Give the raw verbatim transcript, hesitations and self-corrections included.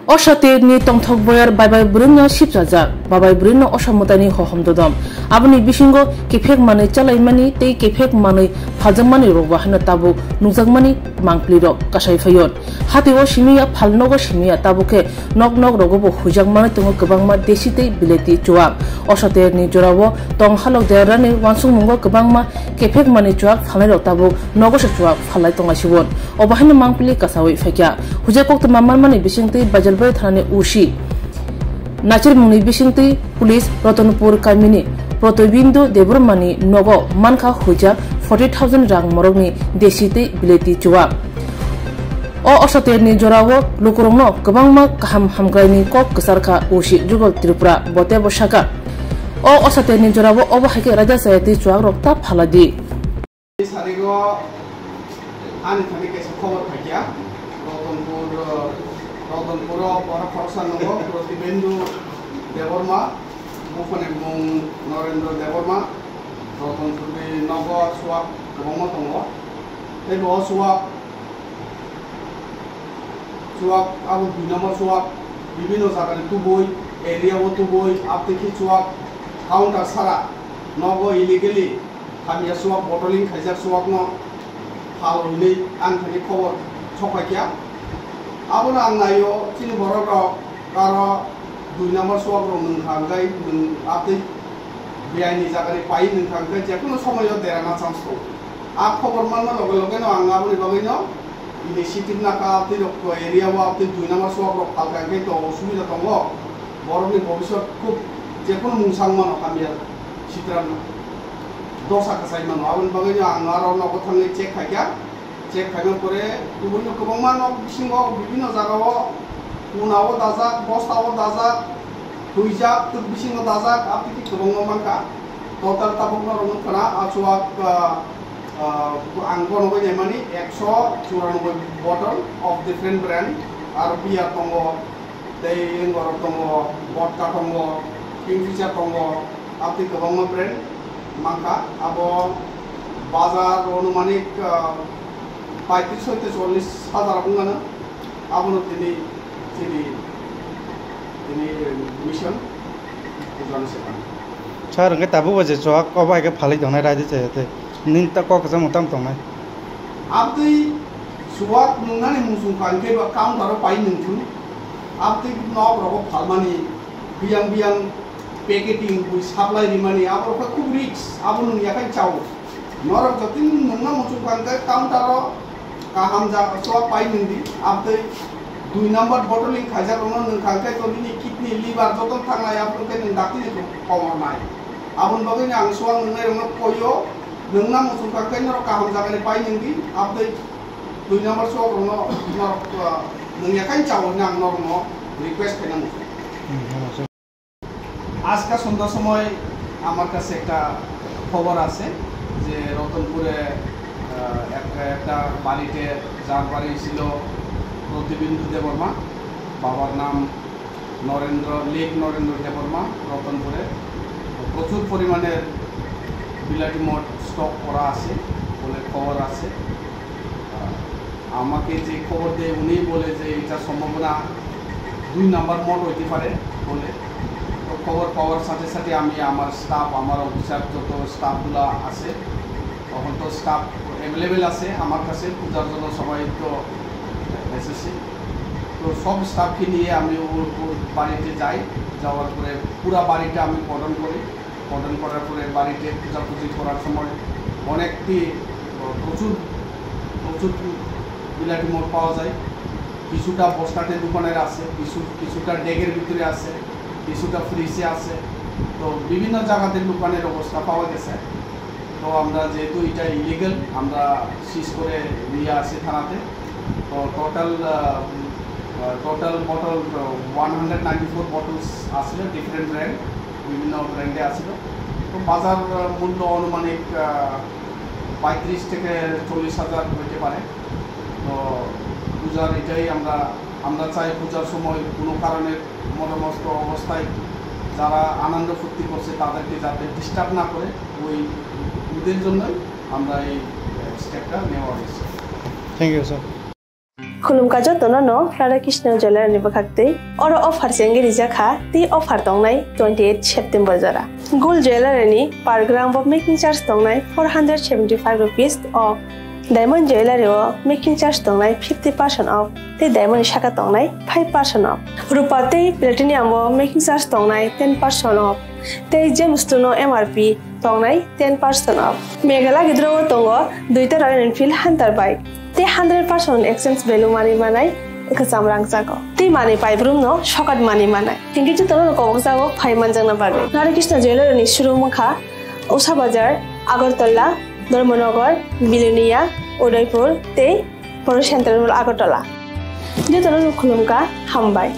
Osa terni tongthok boyar baibai bwrwino sipchajak, baibai bwrwino osa mwtaini hohom dodom. Aboni bisingo kephek manwi chalaimani tei kephek manwi phaljakmani rokbo haino tabuk nukjakmani mangpli rok kasai phaio. Hatio simiya phal nogo simiya tabuk khe nok nok rogo bo huijak manwi tongo kwbangma desi tei bileti chuwak. Osa terni jorao tong halok derani wansukmungo kwbangma kephek manwi chuwak phalnai rok tabuk nogo se chuwak phalnai tongnai sibun. Obo haino mangpili kasawi phaikha. Huijak koktwma manmani bisingtwi Baijalbai thanani O C. Nachirmungni bisingtwi police Ratanpur kamini Protobindu Debbarmani nogo mankha huijak forty thousand rang morokni desi tei bileti chuwak. O osaterni jorao lukurokno kwbangma kaham hamkraini kok kwcharkha O C Jugal Tripura bo teibo sakha. O osaterni jorao obo hai khe raida chaya tei chuwakrok ta phaladi. Sarigo ani thani kaisa khobor phaikha. Ratanpur, Ratanpuro borok khoroksa nungo Protibindu Debbarma, buphani mung Norendra Debbarma. Ratanpurni nogo chuwak kwbangma tongo. Tei bo chuwak, chuwak abo dui number chuwak, bibinno jagani tubui, area o tubui, abtwi khe chuwak counter sara nogo illegally hamya chuwak, bottling khaijak chuwakno phal hwnwi ang thani khobor sokphaikha. Abono ang naio, chini borok rok aro dui number chuwak rok nwngkha hwnkhe nwng abtwi biyai ni jagani pai nwngkha hwnkhe jekono somoyo derana chance tongo. A khobor manma loge loge no ang aboni bagwi no initiative nakha, abtwi rok area o abtwi dui number chuwak rok phalkha hwnkhe to osubida tongo, borokni bobiswt khub jekono mungsang mano hamya. Sitram dosa kwchai mano. Aboni bagwi no ang aro nogo thangwi check khaikha. Check khaina pore kubun kwbangma nok bisingo bibinno jagao kunao dajak, bostao dajak, huijak, twk bisingo dajak, aboni kwbangma mankha. Total tabukno rwngkha na achuak, ah, ah, ang bono bai naimani ekso churanobboi bottle of different brand, aro beer tongo, tei engorok tongo, vodka tongo, Kingfisher tongo, aboni kwbangma brand mankha. Abo bazar anumanik, ah, paitris hoite chollis hajar wngmano. Abono tini chini, tini mission pujani se kha. Sir, hwnkhe tabukbo je chuwak obo hai khe phalwi tongnai raida chaya tei nini ta kok kwchangma tamo tongnai? Abtwi chuwak nungnani muchung kha hwnkhe ba counter o pai nungthun. Abtwi nok rogo phalmani biyang biyang packeting bui supply rimani, aborok khe khub risk, abo nung yakhai chao. Norok jotini nungna muchung kha hwnkhe counter o kaham jaga chuwak pai nungdi, abtwi dui number bottling khaijak rokno nungkha hwnkhe to nini kidney, liver joto thangnai, aboni khe nung daktini komornai. Aboni bagwi ang chuwak nungnai rokno koio, nungna muchung kha hwnkhe norok kaham jagani pai nungdi, abtwi dui number chuwak rokno norok, ah, nung yakhai chao hwnwi ang norokno request khaina muchung. আজকে সন্ধ্যার সময় আমার কাছে একটা খবর আছে যে রতনপুরে, আহ, একটা, একটা বাড়িতে, যার বাড়ি ছিল প্রতিবিন্দু দেববর্মা, বাবার নাম নরেন্দ্র, লেক নরেন্দ্র দেববর্মা, রতনপুরে প্রচুর পরিমাণের বিলাতি মদ স্টক করা আছে বলে খবর আছে। আহ, আমাকে যে খবর দেয়, উনি বলে যে এটা সম্ভাবনা দুই নাম্বার মদ হইতে পারে বলে। তো খবর পাওয়ার সাথে সাথে আমি আমার স্টাফ, আমার অফিসার যত স্টাফগুলা আছে, তখন তো স্টাফ অ্যাভেলেবেল আছে আমার কাছে, পূজার জন্য সবাই তো এসেছে। তো সব স্টাফকে নিয়ে আমি ওর, ওর বাড়িতে যাই, যাওয়ার পরে পুরা বাড়িটা আমি কর্ডন করি। কর্ডন করার পরে বাড়িতে খোঁজাখুঁজি করার সময় অনেকটি, আহ, প্রচুর, প্রচুর বিলাতি মদ পাওয়া যায়। কিছুটা বস্তাতে দোকানের আছে, কিছু, কিছুটা ডেগের ভিতরে আছে, কিছুটা ফ্রিজে আছে। তো বিভিন্ন জায়গাতে দোকানের অবস্থা পাওয়া গেছে। তো আমরা যেহেতু এটা ইলিগাল, আমরা সিজ করে নিয়ে আসি থানাতে। তো total, uh, uh, total bottle, uh, one hundred ninety four bottles আছিল, ডিফারেন্ট ব্র্যান্ড, বিভিন্ন ব্র্যান্ডে আছিল। তো বাজার, আহ, মূল্য আনুমানিক, আহ, পঁয়ত্রিশ থেকে চল্লিশ হাজার হইতে পারে। তো পূজার এটাই আমরা, আমরা চাই পূজার সময় কোনো কারণে মদমস্ত অবস্থায় যারা আনন্দ ফুর্তি করছে তাদেরকে যাতে ডিস্টার্ব না করে, ওই, ওদের জন্যই আমরা এই, আহ, স্টেপটা নেওয়া হয়েছে। Thank you, sir. Khulumkha jotono no Radha Krishna Jewellery ni bwkhak twi. Oro offer chengwi rijak kha, tei offer tongnai twenty eight September jora. Gold Jewellery ni per gram bo making charge tongnai four hundred seventy five rupees off. Diamond Jewellery o making charge tongnai fifty percent off, tei diamond ni saka tongnai five percent off. Rupa tei platinum o making charge tongnai ten percent off, tei gemstone o M R P tongnai ten percent off. Meghalaya gidro o tongo duita Royal Enfield Hunter bike, tei hundred percent exchange value manwi manai kwcham rangchago, tei manwi paibrum no sokat manwi manai. Hinkhe jotono no kobokjago phai manjakna bagwi. Radha Krishna Jewellery ni showroom wngkha Usha Bazar, Agartala, Dharmanagar, Bilonia, Udaipur tei Poro Central Mall, Agartala. Jotono no khulumkha, hambai.